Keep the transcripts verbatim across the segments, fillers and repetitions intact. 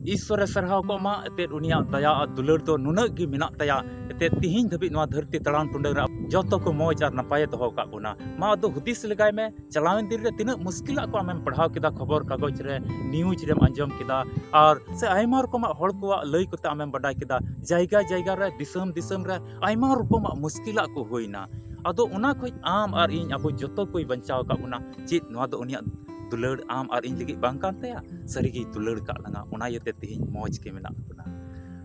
ᱤᱥᱥᱚᱨᱮ ᱥᱟᱨᱦᱟᱣ ᱠᱚᱜ ᱢᱟ, ᱮᱱᱛᱮᱫ ᱩᱱᱤᱭᱟᱜ ᱫᱟᱭᱟ ᱟᱨ ᱫᱩᱞᱟᱹᱲ ᱫᱚ ᱱᱩᱱᱟᱹᱜ ᱜᱮ ᱢᱮᱱᱟᱜ ᱛᱟᱭᱟ, ᱮᱱᱛᱮᱫ ᱛᱤᱦᱤᱧ ᱫᱷᱟᱹᱵᱤᱡ ᱱᱚᱣᱟ ᱫᱷᱟᱹᱨᱛᱤ ᱛᱟᱲᱟᱢ ᱴᱩᱰᱟᱹᱝ ᱨᱮ ᱡᱚᱛᱚ ᱠᱚ ᱢᱚᱡᱽ ᱟᱨ ᱱᱟᱯᱟᱭᱮ ᱫᱚᱦᱚ ᱟᱠᱟᱫ ᱵᱚᱱᱟ᱾ ᱢᱟ ᱟᱫᱚ ᱦᱩᱫᱤᱥ ᱞᱮᱜᱟᱭ ᱢᱮ, ᱪᱟᱞᱟᱣᱮᱱ ᱫᱤᱱ ᱨᱮ ᱛᱤᱱᱟᱹᱜ ᱢᱩᱥᱠᱤᱞᱟᱜ ᱠᱚ ᱟᱢᱮᱢ ᱯᱟᱲᱦᱟᱣ ᱠᱮᱫᱟ, ᱠᱷᱚᱵᱚᱨ ᱠᱟᱜᱚᱡᱽ ᱨᱮ, ᱱᱤᱭᱩᱡᱽ ᱨᱮᱢ ᱟᱸᱡᱚᱢ ᱠᱮᱫᱟ, ᱟᱨ ᱥᱮ ᱟᱭᱢᱟ ᱨᱚᱠᱚᱢᱟᱜ ᱦᱚᱲ ᱠᱚᱣᱟᱜ ᱞᱟᱹᱭ ᱠᱚᱛᱮ ᱟᱢᱮᱢ ᱵᱟᱰᱟᱭ ᱠᱮᱫᱟ, ᱡᱟᱭᱜᱟ ᱡᱟᱭᱜᱟ ᱨᱮ, ᱫᱤᱥᱚᱢ ᱫᱤᱥᱚᱢ ᱨᱮ ᱟᱭᱢᱟ ᱨᱚᱠᱚᱢᱟᱜ ᱢᱩᱥᱠᱤᱞᱟᱜ ᱠᱚ ᱦᱩᱭᱱᱟ᱾ ᱟᱫᱚ ᱚᱱᱟ ᱠᱷᱚᱡ ᱟᱢ ᱟᱨ ᱤᱧ, ᱟᱵᱚ ᱡᱚᱛᱚ ᱠᱚᱭ ᱵᱟᱧᱪᱟᱣ ᱟᱠᱟᱫ ᱵᱚᱱᱟ᱾ ᱪᱮᱫ ᱱᱚᱣᱟ ᱫᱚ ᱩᱱᱤᱭᱟᱜ ᱫᱩᱞᱟᱹᱲ ᱟᱢ ᱟᱨ ᱤᱧ ᱞᱟᱹᱜᱤᱫ ᱵᱟᱝ ᱠᱟᱱ ᱛᱟᱭᱟ? ᱥᱟᱹᱨᱤᱜᱮᱭ ᱫᱩᱞᱟᱹᱲ ᱠᱟᱜ ᱞᱟᱝᱟ, ᱚᱱᱟ ᱤᱭᱟᱹᱛᱮ ᱛᱮᱦᱮᱧ ᱢᱚᱡᱽ ᱜᱮ ᱢᱮᱱᱟᱜ ᱵᱚᱱᱟ᱾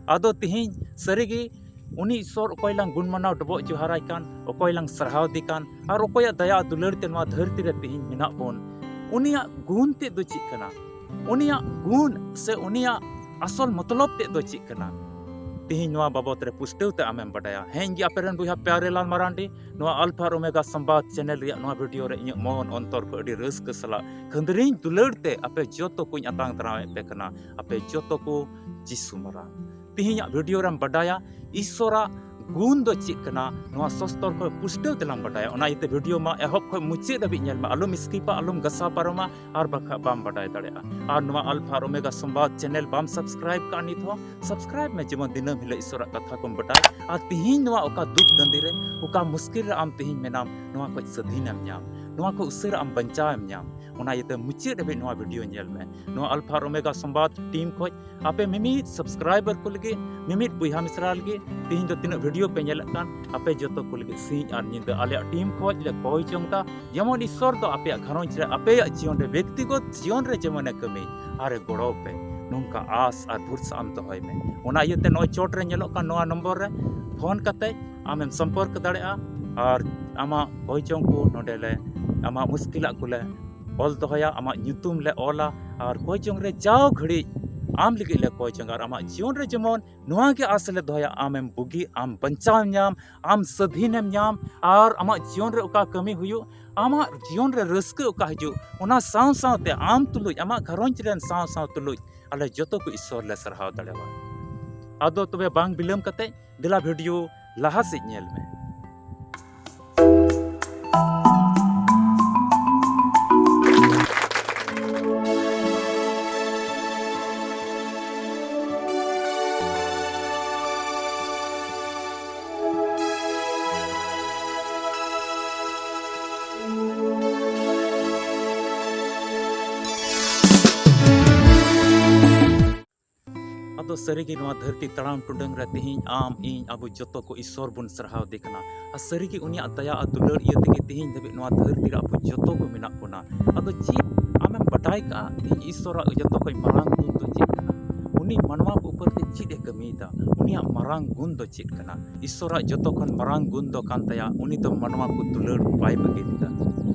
ᱟᱫᱚ ᱛᱮᱦᱮᱧ ᱥᱟᱹᱨᱤᱜᱮ ᱩᱱᱤ ᱤᱥᱥᱚᱨ ᱚᱠᱚᱭ ᱞᱟᱝ ᱜᱩᱱ ᱢᱟᱱᱟᱣ ᱰᱚᱵᱚᱜ ᱡᱚᱦᱟᱨᱟᱭ ᱠᱟᱱ, ᱚᱠᱚᱭ ᱞᱟᱝ ᱥᱟᱨᱦᱟᱣ ᱫᱮ ᱠᱟᱱ, ᱟᱨ ᱚᱠᱚᱭᱟᱜ ᱫᱟᱭᱟ ᱫᱩᱞᱟᱹᱲ ᱛᱮ ᱱᱚᱣᱟ ᱫᱷᱟᱹᱨᱛᱤ ᱨᱮ ᱛᱮᱦᱮᱧ ᱢᱮᱱᱟᱜ ᱵᱚᱱ, ᱩᱱᱤᱭᱟᱜ ᱜᱩᱱ ᱛᱮᱫ ᱫᱚ ᱪᱮᱫ ᱠᱟᱱᱟ? ᱩᱱᱤᱭᱟᱜ ᱜᱩᱱ ᱥᱮ ᱩᱱᱤᱭᱟᱜ ᱟᱥᱚᱞ ᱢᱚᱛᱞᱚᱵ ᱛᱮᱫ ᱫᱚ ᱪᱮᱫ ᱠᱟᱱᱟ? ᱛᱮᱦᱮᱧ ᱱᱚᱣᱟ ᱵᱟᱵᱚᱛ ᱨᱮ ᱯᱩᱥᱴᱟᱹᱣ ᱛᱮ ᱟᱢᱮᱢ ᱵᱟᱰᱟᱭᱟ᱾ ᱦᱮᱸ, ᱤᱧ ᱜᱮ ᱟᱯᱮ ᱨᱮᱱ ᱵᱚᱭᱦᱟ ᱯᱭᱟᱨᱮᱞᱟᱞ ᱢᱟᱨᱟᱱᱰᱤ, ᱱᱚᱣᱟ ᱟᱞᱯᱷᱟ ᱟᱨ ᱳᱢᱮᱜᱟ ᱥᱚᱢᱵᱟᱫ ᱪᱮᱱᱮᱞ ᱨᱮᱭᱟᱜ ᱱᱚᱣᱟ ᱵᱷᱤᱰᱤᱭᱳ ᱨᱮ ᱤᱧᱟᱹᱜ ᱢᱚᱱ ᱚᱱᱛᱚᱨ ᱠᱷᱚᱱ ᱟᱹᱰᱤ ᱨᱟᱹᱥᱠᱟᱹ ᱥᱟᱞᱟᱜ ᱠᱷᱟᱹᱱᱫᱽᱨᱤᱧ ᱫᱩᱞᱟᱹᱲ ᱛᱮ ᱟᱯᱮ ᱡᱚᱛᱚ ᱠᱚᱧ ᱟᱛᱟᱝ ᱫᱟᱨᱟᱢᱮᱫ ᱯᱮ ᱠᱟᱱᱟ᱾ ᱟᱯᱮ ᱡᱚᱛᱚ ᱠᱚ ᱡᱤᱥᱩ ᱢᱟᱨᱟᱝ᱾ ᱛᱮᱦᱮᱧᱟᱜ ᱵᱷᱤᱰᱤᱭᱳ ᱨᱮᱢ ᱵᱟᱰᱟᱭᱟ ᱤᱥᱥᱚᱨᱟᱜ ᱜᱩᱱ ᱫᱚ ᱪᱮᱫ ᱠᱟᱱᱟ, ᱱᱚᱣᱟ ᱥᱚᱥᱛᱚᱨ ᱠᱷᱚᱱ ᱯᱩᱥᱴᱟᱹᱣ ᱛᱮᱞᱟᱝ ᱵᱟᱰᱟᱭᱟ᱾ ᱚᱱᱟ ᱤᱭᱟᱹᱛᱮ ᱵᱷᱤᱰᱤᱭᱳ ᱢᱟ ᱮᱦᱚᱵ ᱠᱷᱚᱱ ᱢᱩᱪᱟᱹᱫ ᱫᱷᱟᱹᱵᱤᱡ ᱧᱮᱞ ᱢᱮ, ᱟᱞᱚᱢ ᱥᱠᱤᱯᱟ, ᱟᱞᱚᱢ ᱜᱷᱟᱥᱟᱣ ᱯᱟᱨᱚᱢᱟ, ᱟᱨ ᱵᱟᱠᱷᱟᱡ ᱵᱟᱢ ᱵᱟᱰᱟᱭ ᱫᱟᱲᱮᱭᱟᱜᱼᱟ᱾ ᱟᱨ ᱱᱚᱣᱟ ᱟᱞᱯᱷᱟ ᱟᱨ ᱳᱢᱮᱜᱟ ᱥᱚᱢᱵᱟᱫ ᱪᱮᱱᱮᱞ ᱵᱟᱢ ᱥᱟᱵᱥᱠᱨᱟᱭᱤᱵ ᱠᱟᱜ ᱱᱤᱛ ᱦᱚᱸ, ᱥᱟᱵᱥᱠᱨᱟᱭᱤᱵ ᱢᱮ, ᱡᱮᱢᱚᱱ ᱫᱤᱱᱟᱹᱢ ᱦᱤᱞᱳᱜ ᱤᱥᱥᱚᱨᱟᱜ ᱠᱟᱛᱷᱟ ᱠᱚᱢ ᱵᱟᱰᱟᱭ᱾ ᱟᱨ ᱛᱤᱦᱤᱧ ᱱᱚᱣᱟ ᱚᱠᱟ ᱫᱩᱠ ᱫᱟᱸᱫᱤ ᱨᱮ, ᱚᱠᱟ ᱢᱩᱥᱠᱤᱞ ᱨᱮ ᱟᱢ ᱛᱤᱦᱤᱧ ᱢᱮᱱᱟᱢ, ᱱᱚᱣᱟ ᱠᱷᱚᱡ ᱥᱟᱹᱫᱷᱤᱱᱮᱢ ᱧᱟᱢ, ᱱᱚᱣᱟ ᱠᱷᱚᱡ ᱩᱥᱟᱹᱨᱟ ᱟᱢ ᱵᱟᱧᱪᱟᱣᱮᱢ ᱧᱟᱢ᱾ ᱚᱱᱟ ᱤᱭᱟᱹᱛᱮ ᱢᱩᱪᱟᱹᱫ ᱫᱷᱟᱹᱵᱤᱡ ᱱᱚᱣᱟ ᱵᱷᱤᱰᱤᱭᱳ ᱧᱮᱞ ᱢᱮ᱾ ᱱᱚᱣᱟ ᱟᱞᱯᱷᱟ ᱟᱨ ᱳᱢᱮᱜᱟ ᱥᱚᱢᱵᱟᱫ ᱴᱤᱢ ᱠᱷᱚᱡ ᱟᱯᱮ ᱢᱤᱢᱤᱫ ᱥᱟᱵᱥᱠᱨᱟᱭᱵᱟᱨ ᱠᱚ ᱞᱟᱹᱜᱤᱫ, ᱢᱤᱢᱤᱫ ᱵᱚᱭᱦᱟ ᱢᱤᱥᱨᱟ ᱞᱟᱹᱜᱤᱫ, ᱛᱤᱦᱤᱧ ᱫᱚ ᱛᱤᱱᱟᱹᱜ ᱵᱷᱤᱰᱤᱭᱳ ᱯᱮ ᱧᱮᱞᱮᱫ ᱠᱟᱱ, ᱟᱯᱮ ᱡᱚᱛᱚ ᱠᱚ ᱞᱟᱹᱜᱤᱫ ᱥᱤᱧ ᱟᱨ ᱧᱤᱫᱟᱹ ᱟᱞᱮᱭᱟᱜ ᱴᱤᱢ ᱠᱷᱚᱡ ᱞᱮ ᱠᱚᱭ ᱡᱚᱝ ᱫᱟ, ᱡᱮᱢᱚᱱ ᱤᱥᱥᱚᱨ ᱫᱚ ᱟᱯᱮᱭᱟᱜ ᱜᱷᱟᱨᱚᱸᱡᱽ ᱨᱮ, ᱟᱯᱮᱭᱟᱜ ᱡᱤᱭᱚᱱ ᱨᱮ, ᱵᱮᱠᱛᱤᱜᱚᱛ ᱡᱤᱭᱚᱱ ᱨᱮ ᱡᱮᱢᱚᱱᱮ ᱠᱟᱹᱢᱤ ᱟᱨᱮ ᱜᱚᱲᱚ ᱯᱮ, ᱱᱚᱝᱠᱟ ᱟᱥ ᱟᱨ ᱵᱷᱚᱨᱥᱟ ᱟᱢ ᱫᱚᱦᱚᱭ ᱢᱮ᱾ ᱚᱱᱟ ᱤᱭᱟᱹᱛᱮ ᱱᱚᱜᱼᱚᱭ ᱪᱚᱴ ᱨᱮ ᱧᱮᱞᱚᱜ ᱠᱟᱱ ᱱᱚᱣᱟ ᱱᱚᱢᱵᱚᱨ ᱨᱮ ᱯᱷᱳᱱ ᱠᱟᱛᱮ ᱟᱢᱮᱢ ᱥᱚᱢᱯᱚᱨᱠ ᱫᱟᱲᱮᱭᱟᱜᱼᱟ᱾ ᱟᱨ ᱟᱢᱟᱜ ᱠᱚᱭ ᱡᱚᱝ ᱠᱚ ᱱᱚᱰᱮ ᱞᱮ ᱟᱢᱟᱜ ᱢᱩᱥᱠᱤᱞᱟᱜ ᱠᱚᱞᱮ ᱚᱞ ᱫᱚᱦᱚᱭᱟ, ᱟᱢᱟᱜ ᱧᱩᱛᱩᱢ ᱞᱮ ᱚᱞᱟ, ᱟᱨ ᱠᱚᱭ ᱡᱚᱝ ᱨᱮ ᱡᱟᱣ ᱜᱷᱟᱹᱲᱤᱡ ᱟᱢ ᱞᱟᱹᱜᱤᱫ ᱞᱮ ᱠᱚᱭ ᱡᱚᱝᱟ᱾ ᱟᱨ ᱟᱢᱟᱜ ᱡᱤᱭᱚᱱ ᱨᱮ ᱡᱮᱢᱚᱱ ᱱᱚᱣᱟ ᱜᱮ ᱟᱥ ᱞᱮ ᱫᱚᱦᱚᱭᱟ, ᱟᱢᱮᱢ ᱵᱩᱜᱤ, ᱟᱢ ᱵᱟᱧᱪᱟᱣ ᱧᱟᱢ, ᱟᱢ ᱥᱟᱹᱫᱷᱤᱱᱮᱢ ᱧᱟᱢ, ᱟᱨ ᱟᱢᱟᱜ ᱡᱤᱭᱚᱱ ᱨᱮ ᱚᱠᱟ ᱠᱟᱹᱢᱤ ᱦᱩᱭᱩᱜ, ᱟᱢᱟᱜ ᱡᱤᱭᱚᱱ ᱨᱮ ᱨᱟᱹᱥᱠᱟᱹ ᱚᱠᱟ ᱦᱤᱡᱩᱜ, ᱚᱱᱟ ᱥᱟᱶ ᱥᱟᱶᱛᱮ ᱟᱢ ᱛᱩᱞᱩᱡ, ᱟᱢᱟᱜ ᱜᱷᱟᱨᱚᱸᱡᱽ ᱨᱮᱱ ᱥᱟᱶ ᱥᱟᱶ ᱛᱩᱞᱩᱡ ᱟᱞᱮ ᱡᱚᱛᱚ ᱠᱚ ᱤᱥᱥᱚᱨ ᱞᱮ ᱥᱟᱨᱦᱟᱣ ᱫᱟᱲᱮᱭᱟᱜᱼᱟ᱾ ᱟᱫᱚ ᱛᱚᱵᱮ ᱵᱟᱝ ᱵᱤᱞᱚᱢ ᱠᱟᱛᱮ ᱫᱮᱞᱟ ᱵᱷᱤᱰᱤᱭᱳ ᱞᱟᱦᱟ ᱥᱮᱫ ᱧᱮᱞ ᱢᱮ᱾ ᱫᱚ ᱥᱟᱹᱨᱤᱜᱮ ᱱᱚᱣᱟ ᱫᱷᱟᱹᱨᱛᱤ ᱛᱟᱲᱟᱢ ᱴᱩᱰᱟᱹᱝ ᱨᱮ ᱛᱮᱦᱮᱧ ᱟᱢ, ᱤᱧ, ᱟᱵᱚ ᱡᱚᱛᱚ ᱠᱚ ᱤᱥᱥᱚᱨ ᱵᱚᱱ ᱥᱟᱨᱦᱟᱣ ᱫᱮ ᱠᱟᱱᱟ᱾ ᱟᱨ ᱥᱟᱹᱨᱤᱜᱮ ᱩᱱᱤᱭᱟᱜ ᱫᱟᱭᱟ ᱟᱨ ᱫᱩᱞᱟᱹᱲ ᱤᱭᱟᱹ ᱛᱮᱜᱮ ᱛᱮᱦᱮᱧ ᱫᱷᱟᱹᱵᱤᱡ ᱱᱚᱣᱟ ᱫᱷᱟᱹᱨᱛᱤ ᱨᱮ ᱟᱵᱚ ᱡᱚᱛᱚ ᱠᱚ ᱢᱮᱱᱟᱜ ᱵᱚᱱᱟ᱾ ᱟᱫᱚ ᱪᱮᱫ ᱟᱢᱮᱢ ᱵᱟᱰᱟᱭ ᱠᱟᱜᱼᱟ ᱛᱮᱦᱮᱧ ᱤᱥᱥᱚᱨᱟᱜ ᱡᱚᱛᱚ ᱠᱷᱚᱱ ᱢᱟᱨᱟᱝ ᱜᱩᱱ ᱫᱚ ᱪᱮᱫ ᱠᱟᱱᱟ? ᱩᱱᱤ ᱢᱟᱱᱣᱟ ᱠᱚ ᱩᱯᱚᱨ ᱛᱮ ᱪᱮᱫ ᱮ ᱠᱟᱹᱢᱤᱭᱮᱫᱟ? ᱩᱱᱤᱭᱟᱜ ᱢᱟᱨᱟᱝ ᱜᱩᱱ ᱫᱚ ᱪᱮᱫ ᱠᱟᱱᱟ? ᱤᱥᱥᱚᱨᱟᱜ ᱡᱚᱛᱚ ᱠᱷᱚᱱ ᱢᱟᱨᱟᱝ ᱜᱩᱱ ᱫᱚ ᱠᱟᱱ ᱛᱟᱭᱟ, ᱩᱱᱤ ᱫᱚ ᱢᱟᱱᱣᱟ ᱠᱚ ᱫᱩᱞᱟᱹᱲ ᱵᱟᱭ ᱵᱟᱹᱜᱤ ᱞᱮᱫᱟ᱾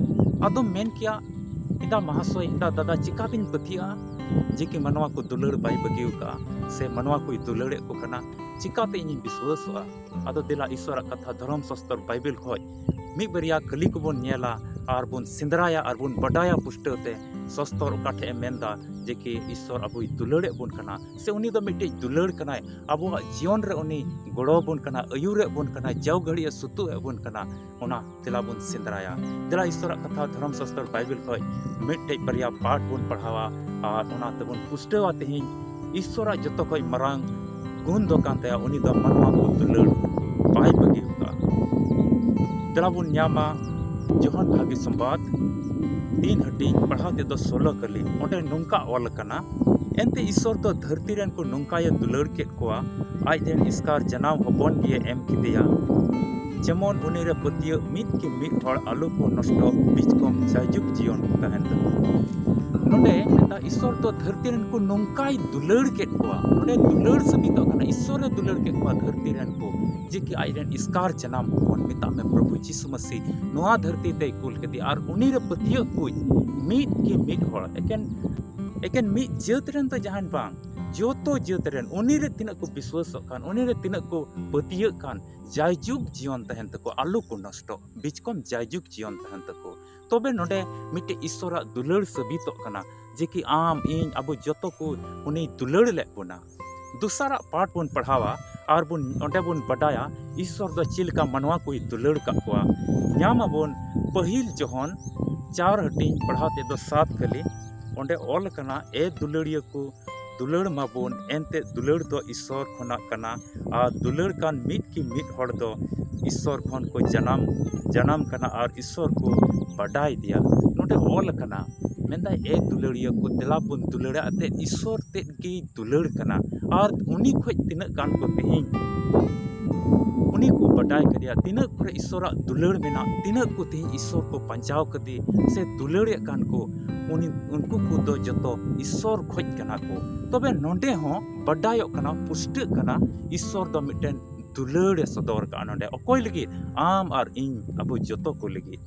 ᱟᱫᱚᱢ ᱢᱮᱱ ᱠᱮᱭᱟ, ᱦᱮᱸᱫᱟ ᱢᱟᱦᱟᱥᱚᱭ, ᱦᱮᱸᱫᱟ ᱫᱟᱫᱟ, ᱪᱤᱠᱟᱛᱤᱧ ᱯᱟᱹᱛᱭᱟᱹᱜᱼᱟ ᱡᱮ ᱠᱤ ᱢᱟᱱᱣᱟ ᱠᱚ ᱫᱩᱞᱟᱹᱲ ᱵᱟᱭ ᱵᱟᱹᱜᱤ ᱟᱠᱟᱫᱼᱟ ᱥᱮ ᱢᱟᱱᱣᱟ ᱠᱚᱭ ᱫᱩᱞᱟᱹᱲᱮᱫ ᱠᱚ ᱠᱟᱱᱟ? ᱪᱤᱠᱟᱛᱮ ᱤᱧᱤᱧ ᱵᱤᱥᱣᱟᱹᱥᱚᱜᱼᱟ? ᱟᱫᱚ ᱫᱮᱞᱟ ᱤᱥᱥᱚᱨᱟᱜ ᱠᱟᱛᱷᱟ ᱫᱷᱚᱨᱚᱢ ᱥᱟᱥᱛᱚᱨ ᱵᱟᱭᱵᱮᱞ ᱠᱷᱚᱡ ᱢᱤᱫ ᱵᱟᱨᱭᱟ ᱠᱟᱹᱞᱤ ᱠᱚᱵᱚᱱ ᱧᱮᱞᱟ ᱟᱨ ᱵᱚᱱ ᱥᱮᱸᱫᱽᱨᱟᱭᱟ ᱟᱨ ᱵᱚᱱ ᱵᱟᱰᱟᱭᱟ ᱯᱩᱥᱴᱟᱹᱣ ᱛᱮ ᱥᱚᱥᱛᱚᱨ ᱚᱠᱟ ᱴᱷᱮᱡ ᱮ ᱢᱮᱱᱫᱟ ᱡᱮ ᱠᱤ ᱤᱥᱥᱚᱨ ᱟᱵᱚᱭ ᱫᱩᱞᱟᱹᱲᱮᱫ ᱵᱚᱱ ᱠᱟᱱᱟ ᱥᱮ ᱩᱱᱤ ᱫᱚ ᱢᱤᱫᱴᱮᱡ ᱫᱩᱞᱟᱹᱲ ᱠᱟᱱᱟᱭ, ᱟᱵᱚᱣᱟᱜ ᱡᱤᱭᱚᱱ ᱨᱮ ᱩᱱᱤ ᱜᱚᱲᱚ ᱟᱵᱚᱱ ᱠᱟᱱᱟ, ᱟᱹᱭᱩᱨᱮᱫ ᱵᱚᱱ ᱠᱟᱱᱟ, ᱡᱟᱣ ᱜᱷᱟᱹᱲᱤᱡ ᱮ ᱥᱩᱛᱩᱜ ᱮᱫ ᱵᱚᱱ ᱠᱟᱱᱟ᱾ ᱚᱱᱟ ᱫᱮᱞᱟ ᱵᱚᱱ ᱥᱮᱸᱫᱽᱨᱟᱭᱟ᱾ ᱫᱮᱞᱟ ᱤᱥᱥᱚᱨᱟᱜ ᱠᱟᱛᱷᱟ ᱫᱷᱚᱨᱚᱢ ᱥᱟᱥᱛᱚᱨ ᱵᱟᱭᱵᱮᱞ ᱠᱷᱚᱡ ᱢᱤᱫᱴᱮᱡ ᱵᱟᱨᱭᱟ ᱯᱟᱴ ᱵᱚᱱ ᱯᱟᱲᱦᱟᱣᱟ ᱟᱨ ᱚᱱᱟ ᱛᱮᱵᱚᱱ ᱯᱩᱥᱴᱟᱹᱣᱟ ᱛᱮᱦᱮᱧ ᱤᱥᱥᱚᱨᱟᱜ ᱡᱚᱛᱚ ᱠᱷᱚᱡ ᱢᱟᱨᱟᱝ ᱜᱩᱱ ᱫᱚ ᱠᱟᱱ ᱛᱟᱭᱟ, ᱩᱱᱤ ᱫᱚ ᱢᱟᱱᱣᱟ ᱠᱚ ᱫᱩᱞᱟᱹᱲ ᱵᱟᱭ ᱵᱟᱹᱜᱤ ᱟᱠᱟᱫᱼᱟ᱾ ᱫᱮᱞᱟ ᱵᱚᱱ ᱧᱟᱢᱟ ᱡᱚᱦᱟᱱ ᱵᱷᱟᱹᱜᱤ ᱥᱚᱢᱵᱟᱫ ᱛᱤᱱ ᱦᱟᱹᱴᱤᱧ, ᱯᱟᱲᱦᱟᱣ ᱛᱮᱫᱚ ᱥᱳᱞᱳ ᱠᱟᱹᱞᱤ᱾ ᱚᱸᱰᱮ ᱱᱚᱝᱠᱟ ᱚᱞ ᱟᱠᱟᱱᱟ, ᱮᱱᱛᱮ ᱤᱥᱥᱚᱨ ᱫᱚ ᱫᱷᱟᱹᱨᱛᱤ ᱨᱮᱱ ᱠᱚ ᱱᱚᱝᱠᱟᱭ ᱫᱩᱞᱟᱹᱲ ᱠᱮᱫ ᱠᱚᱣᱟ, ᱟᱡ ᱨᱮᱱ ᱮᱥᱠᱟᱨ ᱡᱟᱱᱟᱢ ᱦᱚᱯᱚᱱ ᱜᱮ ᱮᱢ ᱠᱮᱫᱮᱭᱟ, ᱡᱮᱢᱚᱱ ᱩᱱᱤ ᱨᱮ ᱯᱟᱹᱛᱭᱟᱹᱜ ᱢᱤᱫ ᱠᱤ ᱢᱤᱫ ᱦᱚᱲ ᱟᱞᱚ ᱠᱚ ᱱᱚᱥᱴᱚᱜ, ᱵᱤᱪᱠᱚᱢ ᱡᱟᱭᱡᱩᱜᱽ ᱡᱤᱭᱚᱱ ᱛᱟᱦᱮᱱ ᱛᱟᱠᱚ᱾ ᱱᱚᱰᱮ ᱢᱮᱱᱫᱟ, ᱤᱥᱥᱚᱨ ᱫᱚ ᱫᱷᱟᱹᱨᱛᱤ ᱨᱮᱱ ᱠᱚ ᱱᱚᱝᱠᱟᱭ ᱫᱩᱞᱟᱹᱲ ᱠᱮᱫ ᱠᱚᱣᱟ᱾ ᱱᱚᱰᱮ ᱫᱩᱞᱟᱹᱲ ᱥᱟᱹᱵᱤᱛᱚᱜ ᱠᱟᱱᱟ, ᱤᱥᱥᱚᱨ ᱮ ᱫᱩᱞᱟᱹᱲ ᱠᱮᱫ ᱠᱚᱣᱟ ᱫᱷᱟᱹᱨᱛᱤ ᱨᱮᱱ ᱠᱚ, ᱡᱮ ᱠᱤ ᱟᱡ ᱨᱮᱱ ᱮᱥᱠᱟᱨ ᱡᱟᱱᱟᱢ ᱦᱚᱯᱚᱱ, ᱢᱮᱛᱟᱜ ᱢᱮ ᱯᱨᱚᱵᱷᱩ ᱡᱤᱥᱩ ᱢᱟᱹᱥᱤ ᱱᱚᱣᱟ ᱫᱷᱟᱹᱨᱛᱤ ᱛᱮᱭ ᱠᱩᱞ ᱠᱮᱫᱮᱭᱟ᱾ ᱟᱨ ᱩᱱᱤ ᱨᱮ ᱯᱟᱹᱛᱭᱟᱹᱜ ᱠᱚ ᱢᱤᱫ ᱠᱤ ᱢᱤᱫ ᱦᱚᱲ, ᱮᱠᱮᱱ ᱮᱠᱮᱱ ᱢᱤᱫ ᱡᱟᱹᱛ ᱨᱮᱱ ᱫᱚ ᱡᱟᱦᱟᱱ ᱵᱟᱝ, ᱡᱚᱛᱚ ᱡᱟᱹᱛ ᱨᱮᱱ ᱩᱱᱤ ᱨᱮ ᱛᱤᱱᱟᱹᱜ ᱠᱚ ᱵᱤᱥᱣᱟᱹᱥᱚᱜ ᱠᱟᱱ, ᱩᱱᱤ ᱨᱮ ᱛᱤᱱᱟᱹᱜ ᱠᱚ ᱯᱟᱹᱛᱭᱟᱹᱜ ᱠᱟᱱ, ᱡᱟᱭᱡᱩᱜᱽ ᱡᱤᱭᱚᱱ ᱛᱟᱦᱮᱱ ᱛᱟᱠᱚ, ᱟᱞᱚ ᱠᱚ ᱱᱚᱥᱴᱚᱜ, ᱵᱤᱪᱠᱚᱢ ᱡᱟᱭᱡᱩᱜᱽ ᱡᱤᱭᱚᱱ ᱛᱟᱦᱮᱱ ᱛᱟᱠᱚ᱾ ᱛᱚᱵᱮ ᱱᱚᱰᱮ ᱢᱤᱫᱴᱮᱡ ᱤᱥᱥᱚᱨᱟᱜ ᱫᱩᱞᱟᱹᱲ ᱥᱟᱹᱵᱤᱛᱚᱜ ᱠᱟᱱᱟ, ᱡᱮ ᱠᱤ ᱟᱢ, ᱤᱧ, ᱟᱵᱚ ᱡᱚᱛᱚ ᱠᱚ ᱩᱱᱤᱭ ᱫᱩᱞᱟᱹᱲ ᱞᱮᱫ ᱵᱚᱱᱟ᱾ ᱫᱚᱥᱟᱨᱟᱜ ᱯᱟᱴ ᱵᱚᱱ ᱯᱟᱲᱦᱟᱣᱟ ᱟᱨ ᱵᱚᱱ, ᱚᱸᱰᱮ ᱵᱚᱱ ᱵᱟᱰᱟᱭᱟ ᱤᱥᱥᱚᱨ ᱫᱚ ᱪᱮᱫ ᱞᱮᱠᱟ ᱢᱟᱱᱣᱟ ᱠᱚᱭ ᱫᱩᱞᱟᱹᱲ ᱠᱟᱜ ᱠᱚᱣᱟ᱾ ᱧᱟᱢ ᱟᱵᱚᱱ ᱯᱟᱹᱦᱤᱞ ᱡᱚᱦᱚᱱ ᱪᱟᱨ ᱦᱟᱹᱴᱤᱧ, ᱯᱟᱲᱦᱟᱣ ᱛᱮᱫᱚ ᱥᱟᱛ ᱠᱟᱹᱞᱤ᱾ ᱚᱸᱰᱮ ᱚᱞ ᱟᱠᱟᱱᱟ, ᱮ ᱫᱩᱞᱟᱹᱲᱤᱭᱟᱹ ᱠᱚ, ᱫᱩᱞᱟᱹᱲ ᱢᱟᱵᱚᱱ, ᱮᱱᱛᱮ ᱫᱩᱞᱟᱹᱲ ᱫᱚ ᱤᱥᱥᱚᱨ ᱠᱷᱚᱱᱟᱜ ᱠᱟᱱᱟ, ᱟᱨ ᱫᱩᱞᱟᱹᱲ ᱠᱟᱱ ᱢᱤᱫ ᱠᱤ ᱢᱤᱫ ᱦᱚᱲ ᱫᱚ ᱤᱥᱥᱚᱨ ᱠᱷᱚᱱ ᱠᱚ ᱡᱟᱱᱟᱢ, ᱡᱟᱱᱟᱢ ᱠᱟᱱᱟ ᱟᱨ ᱤᱥᱥᱚᱨ ᱠᱚ ᱵᱟᱰᱟᱭ ᱫᱮᱭᱟ᱾ ᱱᱚᱰᱮ ᱚᱞ ᱟᱠᱟᱱᱟ, ᱢᱮᱱᱫᱟᱭ, ᱮ ᱫᱩᱞᱟᱹᱲᱤᱭᱟᱹ ᱠᱚ, ᱫᱮᱞᱟ ᱵᱚᱱ ᱫᱩᱞᱟᱹᱲᱟ᱾ ᱮᱱᱛᱮᱫ ᱤᱥᱥᱚᱨ ᱛᱮᱫ ᱜᱮᱭ ᱫᱩᱞᱟᱹᱲ ᱠᱟᱱᱟ᱾ ᱟᱨ ᱩᱱᱤ ᱠᱷᱚᱡ ᱛᱤᱱᱟᱹᱜ ᱜᱟᱱ ᱠᱚ ᱛᱮᱦᱮᱧ ᱩᱱᱤ ᱠᱚ ᱵᱟᱰᱟᱭ ᱠᱮᱫᱮᱭᱟ, ᱛᱤᱱᱟᱹᱜ ᱠᱚᱨᱮ ᱤᱥᱥᱚᱨᱟᱜ ᱫᱩᱞᱟᱹᱲ ᱢᱮᱱᱟᱜ, ᱛᱤᱱᱟᱹᱜ ᱠᱚ ᱛᱮᱦᱮᱧ ᱤᱥᱥᱚᱨ ᱠᱚ ᱯᱟᱸᱡᱟᱣ ᱠᱟᱫᱮ ᱥᱮ ᱫᱩᱞᱟᱹᱲᱮᱫ ᱠᱟᱱ ᱠᱚ, ᱩᱱᱤ, ᱩᱱᱠᱩ ᱠᱚᱫᱚ ᱡᱚᱛᱚ ᱤᱥᱥᱚᱨ ᱠᱷᱚᱡ ᱠᱟᱱᱟ ᱠᱚ᱾ ᱛᱚᱵᱮ ᱱᱚᱰᱮ ᱦᱚᱸ ᱵᱟᱰᱟᱭᱚᱜ ᱠᱟᱱᱟ, ᱯᱩᱥᱴᱟᱹᱜ ᱠᱟᱱᱟ, ᱤᱥᱥᱚᱨ ᱫᱚ ᱢᱤᱫᱴᱮᱱ ᱫᱩᱞᱟᱹᱲ ᱮ ᱥᱚᱫᱚᱨ ᱠᱟᱜᱼᱟ ᱱᱚᱰᱮ᱾ ᱚᱠᱚᱭ ᱞᱟᱹᱜᱤᱫ? ᱟᱢ ᱟᱨ ᱤᱧ, ᱟᱵᱚ ᱡᱚᱛᱚ ᱠᱚ ᱞᱟᱹᱜᱤᱫ᱾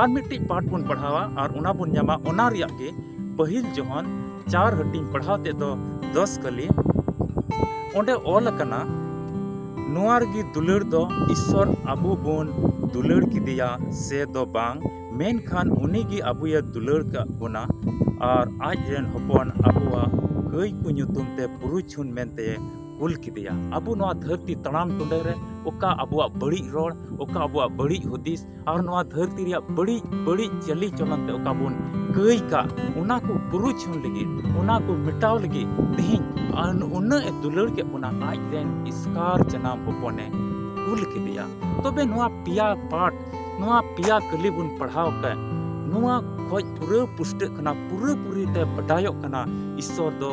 ᱟᱨ ᱢᱤᱫᱴᱤᱡ ᱯᱟᱴ ᱵᱚᱱ ᱯᱟᱲᱦᱟᱣᱟ ᱟᱨ ᱚᱱᱟ ᱵᱚᱱ ᱧᱟᱢᱟ, ᱚᱱᱟ ᱨᱮᱭᱟᱜ ᱜᱮ ᱯᱟᱹᱦᱤᱞ ᱡᱚᱦᱚᱱ ᱪᱟᱨ ᱦᱟᱹᱴᱤᱧ ᱯᱟᱲᱦᱟᱣ ᱛᱮᱫ ᱫᱚ ᱫᱚᱥ ᱠᱟᱹᱞᱤ᱾ ᱚᱸᱰᱮ ᱚᱞ ᱟᱠᱟᱱᱟ, ᱱᱚᱣᱟ ᱨᱮᱜᱮ ᱫᱩᱞᱟᱹᱲ ᱫᱚ, ᱤᱥᱥᱚᱨ ᱟᱵᱚ ᱵᱚᱱ ᱫᱩᱞᱟᱹᱲ ᱠᱮᱫᱮᱭᱟ ᱥᱮ ᱫᱚ ᱵᱟᱝ, ᱢᱮᱱᱠᱷᱟᱱ ᱩᱱᱤ ᱜᱮ ᱟᱵᱚᱭᱮ ᱫᱩᱞᱟᱹᱲ ᱠᱟᱜ ᱵᱚᱱᱟ ᱟᱨ ᱟᱡ ᱨᱮᱱ ᱦᱚᱯᱚᱱ ᱟᱵᱚᱣᱟᱜ ᱠᱟᱹᱭ ᱠᱚ ᱧᱩᱛᱩᱢ ᱛᱮ ᱯᱩᱨᱩᱪᱷᱩᱱ ᱢᱮᱱᱛᱮ ᱠᱩᱞ ᱠᱮᱫᱮᱭᱟ᱾ ᱟᱵᱚ ᱱᱚᱣᱟ ᱫᱷᱟᱹᱨᱛᱤ ᱛᱟᱲᱟᱢ ᱴᱩᱰᱟᱹ ᱨᱮ ᱚᱠᱟ ᱟᱵᱚᱣᱟᱜ ᱵᱟᱹᱲᱤᱡ ᱨᱚᱲ, ᱚᱠᱟ ᱟᱵᱚᱣᱟᱜ ᱵᱟᱹᱲᱤᱡ ᱦᱩᱫᱤᱥ, ᱟᱨ ᱱᱚᱣᱟ ᱫᱷᱟᱹᱨᱛᱤ ᱨᱮᱭᱟᱜ ᱵᱟᱹᱲᱤᱡ, ᱵᱟᱹᱲᱤᱡ ᱪᱟᱹᱞᱤ ᱪᱚᱞᱚᱱ ᱛᱮ ᱚᱠᱟ ᱵᱚᱱ ᱠᱟᱹᱭ ᱠᱟᱜ, ᱚᱱᱟ ᱠᱚ ᱯᱩᱨᱩᱪᱷᱩᱱ ᱞᱟᱹᱜᱤᱫ, ᱚᱱᱟ ᱠᱚ ᱢᱮᱴᱟᱣ ᱞᱟᱹᱜᱤᱫ ᱛᱮᱦᱮᱧ ᱟᱨ ᱩᱱᱟᱹᱜ ᱮ ᱫᱩᱞᱟᱹᱲ ᱠᱮᱫ ᱵᱚᱱᱟ, ᱟᱡ ᱨᱮᱱ ᱮᱥᱠᱟᱨ ᱡᱟᱱᱟᱢ ᱦᱚᱯᱚᱱᱮ ᱠᱩᱞ ᱠᱮᱫᱮᱭᱟ᱾ ᱛᱚᱵᱮ ᱱᱚᱣᱟ ᱯᱮᱭᱟ ᱯᱟᱴ, ᱱᱚᱣᱟ ᱯᱮᱭᱟ ᱠᱟᱹᱞᱤ ᱵᱚᱱ ᱯᱟᱲᱦᱟᱣ ᱠᱟᱜ, ᱱᱚᱣᱟ ᱠᱷᱚᱡ ᱯᱩᱨᱟᱹ ᱯᱩᱥᱴᱟᱹᱜ ᱠᱟᱱᱟ, ᱯᱩᱨᱟᱹ ᱯᱩᱨᱤ ᱛᱮ ᱵᱟᱰᱟᱭᱚᱜ ᱠᱟᱱᱟ, ᱤᱥᱥᱚᱨ ᱫᱚ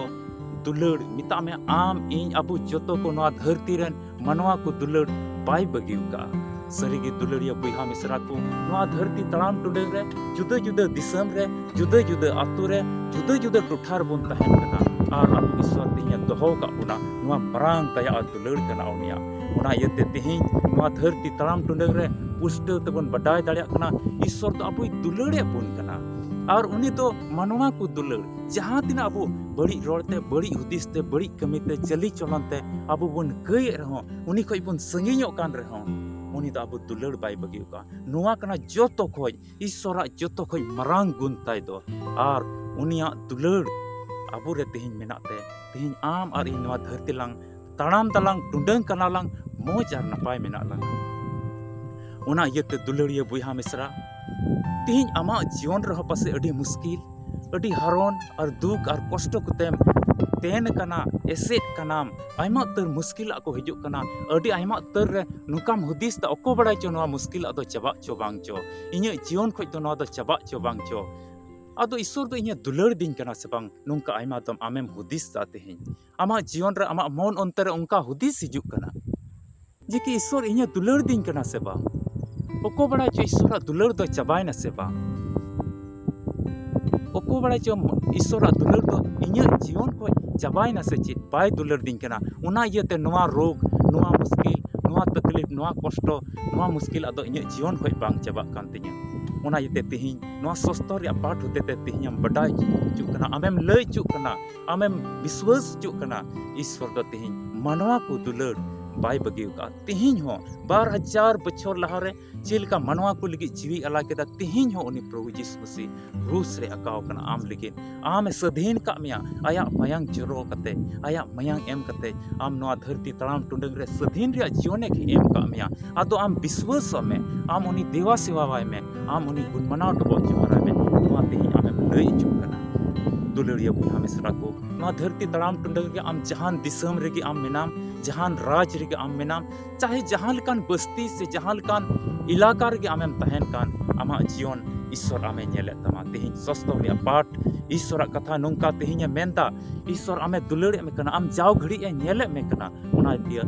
ᱫᱩᱞᱟᱹᱲ, ᱢᱮᱛᱟᱜ ᱢᱮ ᱟᱢ, ᱤᱧ, ᱟᱵᱚ ᱡᱚᱛᱚ ᱠᱚ ᱱᱚᱣᱟ ᱫᱷᱟᱹᱨᱛᱤ ᱨᱮᱱ ᱢᱟᱱᱣᱟ ᱠᱚ ᱫᱩᱞᱟᱹᱲ ᱵᱟᱭ ᱵᱟᱹᱜᱤ ᱟᱠᱟᱫᱼᱟ᱾ ᱥᱟᱹᱨᱤᱜᱮ ᱫᱩᱞᱟᱹᱲᱤᱭᱟᱹ ᱵᱚᱭᱦᱟ ᱢᱤᱥᱨᱟ ᱠᱚ, ᱱᱚᱣᱟ ᱫᱷᱟᱹᱨᱛᱤ ᱛᱟᱲᱟᱢ ᱴᱩᱰᱟᱹᱝ ᱨᱮ ᱡᱩᱫᱟᱹ ᱡᱩᱫᱟᱹ ᱫᱤᱥᱚᱢ ᱨᱮ ᱡᱩᱫᱟᱹ ᱡᱩᱫᱟᱹ ᱟᱛᱳ ᱨᱮ ᱡᱩᱫᱟᱹ ᱡᱩᱫᱟᱹ ᱴᱚᱴᱷᱟ ᱨᱮᱵᱚᱱ ᱛᱟᱦᱮᱱ ᱠᱟᱱᱟ, ᱟᱨ ᱟᱵᱚ ᱤᱥᱥᱚᱨ ᱛᱮᱦᱮᱧ ᱮ ᱫᱚᱦᱚ ᱟᱠᱟᱫ ᱵᱚᱱᱟ, ᱱᱚᱣᱟ ᱢᱟᱨᱟᱝ ᱫᱟᱭᱟ ᱟᱨ ᱫᱩᱞᱟᱹᱲ ᱠᱟᱱᱟ ᱩᱱᱤᱭᱟᱜ᱾ ᱚᱱᱟ ᱤᱭᱟᱹᱛᱮ ᱛᱮᱦᱮᱧ ᱱᱚᱣᱟ ᱫᱷᱟᱹᱨᱛᱤ ᱛᱟᱲᱟᱢ ᱴᱩᱰᱟᱹᱝ ᱨᱮ ᱯᱩᱥᱴᱟᱹᱣ ᱛᱮᱵᱚᱱ ᱵᱟᱰᱟᱭ ᱫᱟᱲᱮᱭᱟᱜ ᱠᱟᱱᱟ, ᱤᱥᱥᱚᱨ ᱫᱚ ᱟᱵᱚᱭ ᱫᱩᱞᱟᱹᱲᱮᱫ ᱵᱚᱱ ᱠᱟᱱᱟ᱾ ᱟᱨ ᱩᱱᱤ ᱫᱚ ᱢᱟᱱᱣᱟ ᱠᱚ ᱫᱩᱞᱟᱹᱲ, ᱡᱟᱦᱟᱸ ᱛᱤᱱᱟᱹᱜ ᱟᱵᱚ ᱵᱟᱹᱲᱤᱡ ᱨᱚᱲ ᱛᱮ, ᱵᱟᱹᱲᱤᱡ ᱦᱩᱫᱤᱥ ᱛᱮ, ᱵᱟᱹᱲᱤᱡ ᱠᱟᱹᱢᱤ ᱛᱮ, ᱪᱟᱹᱞᱤ ᱪᱚᱞᱚᱱ ᱛᱮ ᱟᱵᱚ ᱵᱚᱱ ᱠᱟᱹᱭᱮᱫ ᱨᱮᱦᱚᱸ, ᱩᱱᱤ ᱠᱷᱚᱡ ᱵᱚᱱ ᱥᱟᱺᱜᱤᱧᱚᱜ ᱠᱟᱱ ᱨᱮᱦᱚᱸ, ᱩᱱᱤ ᱫᱚ ᱟᱵᱚ ᱫᱩᱞᱟᱹᱲ ᱵᱟᱭ ᱵᱟᱹᱜᱤ ᱟᱠᱟᱫᱼᱟ᱾ ᱱᱚᱣᱟ ᱠᱟᱱᱟ ᱡᱚᱛᱚ ᱠᱷᱚᱡ, ᱤᱥᱥᱚᱨᱟᱜ ᱡᱚᱛᱚ ᱠᱷᱚᱡ ᱢᱟᱨᱟᱝ ᱜᱩᱱ ᱛᱟᱭ ᱫᱚ᱾ ᱟᱨ ᱩᱱᱤᱭᱟᱜ ᱫᱩᱞᱟᱹᱲ ᱟᱵᱚᱨᱮ ᱛᱮᱦᱮᱧ ᱢᱮᱱᱟᱜ ᱛᱮ, ᱛᱮᱦᱮᱧ ᱟᱢ ᱟᱨ ᱤᱧ ᱱᱚᱣᱟ ᱫᱷᱟᱹᱨᱛᱤ ᱞᱟᱝ ᱛᱟᱲᱟᱢ ᱫᱟᱞᱟᱝ, ᱴᱩᱰᱟᱹᱝ ᱠᱟᱱᱟ ᱞᱟᱝ, ᱢᱚᱡᱽ ᱟᱨ ᱱᱟᱯᱟᱭ ᱢᱮᱱᱟᱜ ᱞᱟᱝ᱾ ᱚᱱᱟ ᱤᱭᱟᱹᱛᱮ ᱫᱩᱞᱟᱹᱲᱤᱭᱟᱹ ᱵᱚᱭᱦᱟ ᱢᱤᱥᱨᱟ, ᱛᱮᱦᱮᱧ ᱟᱢᱟᱜ ᱡᱤᱭᱚᱱ ᱨᱮᱦᱚᱸ ᱯᱟᱥᱮᱡ ᱟᱹᱰᱤ ᱢᱩᱥᱠᱤᱞ, ᱟᱹᱰᱤ ᱦᱟᱨᱚᱱ ᱟᱨ ᱫᱩᱠ ᱟᱨ ᱠᱚᱥᱴᱚ ᱠᱚᱛᱮᱢ ᱛᱮᱱ ᱠᱟᱱᱟ, ᱮᱥᱮᱫ ᱠᱟᱱᱟᱢ, ᱟᱭᱢᱟ ᱩᱛᱟᱹᱨ ᱢᱩᱥᱠᱤᱞᱟᱜ ᱠᱚ ᱦᱤᱡᱩᱜ ᱠᱟᱱᱟ, ᱟᱹᱰᱤ ᱟᱭᱢᱟ ᱩᱛᱟᱹᱨ ᱨᱮ ᱱᱚᱝᱠᱟᱢ ᱦᱩᱫᱤᱥ ᱫᱟ, ᱚᱠᱚᱭ ᱵᱟᱲᱟᱭ ᱪᱚ ᱱᱚᱣᱟ ᱢᱩᱥᱠᱤᱞᱟᱜ ᱫᱚ ᱪᱟᱵᱟᱜ ᱪᱚ ᱵᱟᱝ ᱪᱚ, ᱤᱧᱟᱹᱜ ᱡᱤᱭᱚᱱ ᱠᱷᱚᱡ ᱫᱚ ᱱᱚᱣᱟ ᱫᱚ ᱪᱟᱵᱟᱜ ᱪᱚ ᱵᱟᱝ ᱪᱚ᱾ ᱟᱫᱚ ᱤᱥᱥᱚᱨ ᱫᱚ ᱤᱧᱮ ᱫᱩᱞᱟᱹᱲ ᱫᱤᱧ ᱠᱟᱱᱟ ᱥᱮ ᱵᱟᱝ? ᱱᱚᱝᱠᱟ ᱟᱭᱢᱟ ᱫᱚᱢ ᱟᱢᱮᱢ ᱦᱩᱫᱤᱥ ᱫᱟ ᱛᱮᱦᱮᱧ᱾ ᱟᱢᱟᱜ ᱡᱤᱭᱚᱱ ᱨᱮ, ᱟᱢᱟᱜ ᱢᱚᱱ ᱚᱱᱛᱚᱨ ᱨᱮ ᱚᱱᱠᱟ ᱦᱩᱫᱤᱥ ᱦᱤᱡᱩᱜ ᱠᱟᱱᱟ ᱡᱮ ᱠᱤ ᱤᱥᱥᱚᱨ ᱤᱧᱮ ᱫᱩᱞᱟᱹᱲ ᱫᱤᱧ ᱠᱟᱱᱟ ᱥᱮ ᱵᱟᱝ? ᱚᱠᱚᱭ ᱵᱟᱲᱟᱭ ᱪᱚ ᱤᱥᱥᱚᱨᱟᱜ ᱫᱩᱞᱟᱹᱲ ᱫᱚ ᱪᱟᱵᱟᱭᱮᱱᱟ ᱥᱮ ᱵᱟᱝ? ᱚᱠᱚᱭ ᱵᱟᱲᱟᱭ ᱪᱚ ᱤᱥᱥᱚᱨᱟᱜ ᱫᱩᱞᱟᱹᱲ ᱫᱚ ᱤᱧᱟᱹᱜ ᱡᱤᱭᱚᱱ ᱠᱷᱚᱱ ᱪᱟᱵᱟᱭᱮᱱᱟ ᱥᱮ ᱪᱮᱫ? ᱵᱟᱭ ᱫᱩᱞᱟᱹᱲ ᱫᱤᱧ ᱠᱟᱱᱟ᱾ ᱚᱱᱟ ᱤᱭᱟᱹᱛᱮ ᱱᱚᱣᱟ ᱨᱳᱜᱽ, ᱱᱚᱣᱟ ᱢᱩᱥᱠᱤᱞ, ᱱᱚᱣᱟ ᱛᱟᱠᱞᱤᱯ, ᱱᱚᱣᱟ ᱠᱚᱥᱴᱚ, ᱱᱚᱣᱟ ᱢᱩᱥᱠᱤᱞ ᱟᱫᱚ ᱤᱧᱟᱹᱜ ᱡᱤᱭᱚᱱ ᱠᱷᱚᱱ ᱵᱟᱝ ᱪᱟᱵᱟᱜ ᱠᱟᱱ ᱛᱤᱧᱟᱹ᱾ ᱚᱱᱟ ᱤᱭᱟᱹᱛᱮ ᱛᱮᱦᱮᱧ ᱱᱚᱣᱟ ᱥᱚᱥᱛᱚ ᱨᱮᱭᱟᱜ ᱯᱟᱴ ᱦᱚᱛᱮᱛᱮ ᱛᱮᱦᱮᱧ ᱮᱢ ᱵᱟᱰᱟᱭ ᱦᱚᱪᱚᱜ ᱠᱟᱱᱟ, ᱟᱢᱮᱢ ᱞᱟᱹᱭ ᱦᱚᱪᱚᱜ ᱠᱟᱱᱟ, ᱟᱢᱮᱢ ᱵᱤᱥᱣᱟᱹᱥ ᱦᱚᱪᱚᱜ ᱠᱟᱱᱟ᱾ ᱤᱥᱥᱚᱨ ᱫᱚ ᱛᱮᱦᱮᱧ ᱢᱟᱱᱣᱟ ᱠᱚ ᱫᱩᱞᱟᱹᱲ ᱵᱟᱭ ᱵᱟᱹᱜᱤ ᱟᱠᱟᱫᱼᱟ᱾ ᱛᱮᱦᱮᱧ ᱦᱚᱸ ᱵᱟᱨ ᱦᱟᱡᱟᱨ ᱵᱚᱪᱷᱚᱨ ᱞᱟᱦᱟᱨᱮ ᱪᱮᱫ ᱞᱮᱠᱟ ᱢᱟᱱᱣᱟ ᱠᱚ ᱞᱟᱹᱜᱤᱫ ᱡᱤᱣᱤ ᱟᱞᱟ ᱠᱮᱫᱟ, ᱛᱮᱦᱮᱧ ᱦᱚᱸ ᱩᱱᱤ ᱯᱨᱚᱵᱷᱩ ᱡᱤᱥᱩ ᱢᱟᱹᱥᱤ ᱠᱨᱩᱥ ᱨᱮ ᱟᱠᱟᱣ ᱠᱟᱱᱟ ᱟᱢ ᱞᱟᱹᱜᱤᱫ᱾ ᱟᱢᱮ ᱥᱟᱹᱫᱷᱤᱱ ᱠᱟᱜ ᱢᱮᱭᱟ, ᱟᱭᱟᱜ ᱢᱟᱭᱟᱝ ᱡᱚᱨᱚ ᱠᱟᱛᱮ, ᱟᱭᱟᱜ ᱢᱟᱭᱟᱝ ᱮᱢ ᱠᱟᱛᱮ ᱟᱢ ᱱᱚᱣᱟ ᱫᱷᱟᱹᱨᱛᱤ ᱛᱟᱲᱟᱢ ᱴᱩᱰᱟᱹᱝ ᱨᱮ ᱥᱟᱹᱫᱷᱤᱱ ᱨᱮᱭᱟᱜ ᱡᱤᱭᱚᱱᱮ ᱮᱢ ᱠᱟᱜ ᱢᱮᱭᱟ᱾ ᱟᱫᱚ ᱟᱢ ᱵᱤᱥᱣᱟᱹᱥᱚᱜ ᱢᱮ, ᱟᱢ ᱩᱱᱤ ᱫᱮᱵᱟ ᱥᱮᱵᱟᱣᱟᱭ ᱢᱮ, ᱟᱢ ᱩᱱᱤ ᱜᱩᱱ ᱢᱟᱱᱟᱣ ᱰᱚᱵᱚᱜ ᱡᱚᱦᱟᱨᱟᱭ ᱢᱮ᱾ ᱱᱚᱣᱟ ᱛᱮᱦᱮᱧ ᱟᱢᱮᱢ ᱞᱟᱹᱭ ᱦᱚᱪᱚᱜ ᱠᱟᱱᱟ᱾ ᱫᱩᱞᱟᱹᱲᱤᱭᱟᱹ ᱵᱚᱭᱦᱟ ᱢᱤᱥᱨᱟ ᱠᱚ, ᱱᱚᱣᱟ ᱫᱷᱟᱹᱨᱛᱤ ᱛᱟᱲᱟᱢ ᱴᱩᱰᱟᱹᱝ ᱨᱮ ᱟᱢ ᱡᱟᱦᱟᱱ ᱫᱤᱥᱚᱢ ᱨᱮᱜᱮ ᱟᱢ ᱢᱮᱱᱟᱢ, ᱡᱟᱦᱟᱱ ᱨᱟᱡᱽ ᱨᱮᱜᱮ ᱟᱢ ᱢᱮᱱᱟᱢ, ᱪᱟᱦᱮ ᱡᱟᱦᱟᱸ ᱞᱮᱠᱟᱱ ᱵᱟᱥᱛᱤ ᱥᱮ ᱡᱟᱦᱟᱸ ᱞᱮᱠᱟᱱ ᱮᱞᱟᱠᱟ ᱨᱮᱜᱮ ᱟᱢᱮᱢ ᱛᱟᱦᱮᱱ ᱠᱟᱱ, ᱟᱢᱟᱜ ᱡᱤᱭᱚᱱ ᱤᱥᱥᱚᱨ ᱟᱢᱮ ᱧᱮᱞᱮᱫ ᱛᱟᱢᱟ᱾ ᱛᱮᱦᱮᱧ ᱥᱚᱥᱛᱚ ᱨᱮᱭᱟᱜ ᱯᱟᱴ, ᱤᱥᱥᱚᱨᱟᱜ ᱠᱟᱛᱷᱟ ᱱᱚᱝᱠᱟ ᱛᱮᱦᱮᱧ ᱮ ᱢᱮᱱᱫᱟ, ᱤᱥᱥᱚᱨ ᱟᱢᱮ ᱫᱩᱞᱟᱹᱲᱮᱫ ᱢᱮ ᱠᱟᱱᱟ, ᱟᱢ ᱡᱟᱣ ᱜᱷᱟᱹᱲᱤᱡ ᱮ ᱧᱮᱞᱮᱫ ᱢᱮ ᱠᱟᱱᱟ᱾ ᱚᱱᱟ ᱤᱭᱟᱹ,